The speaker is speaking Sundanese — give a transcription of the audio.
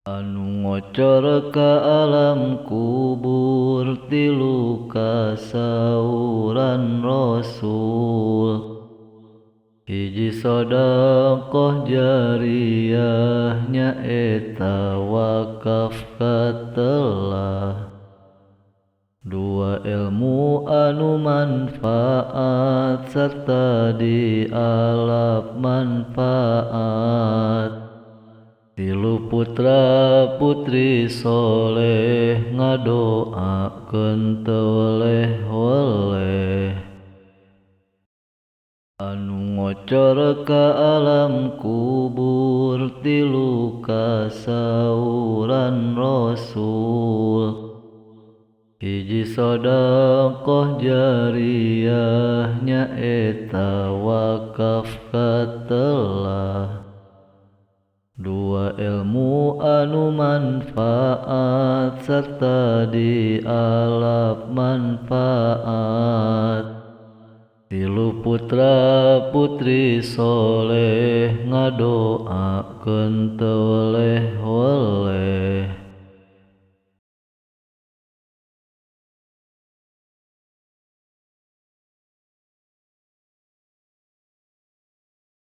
Anu ngocor ka alam kubur tilu kasauran Rasul. Hiji sodakoh jariyah nyaeta wakaf katelah. Dua ilmu anu manfaat serta dialap manfaat. Tilu putra putri soleh ngadoakeun teu weleh-weleh. Anu ngocor ka alam kubur tilu kasauran Rasul. Hiji sodakoh jariyah nyaeta wakaf katelah. Dua ilmu anu manfaat serta dialap manfaat. Tilu putra putri soleh ngadoakeun teu weleh-weleh.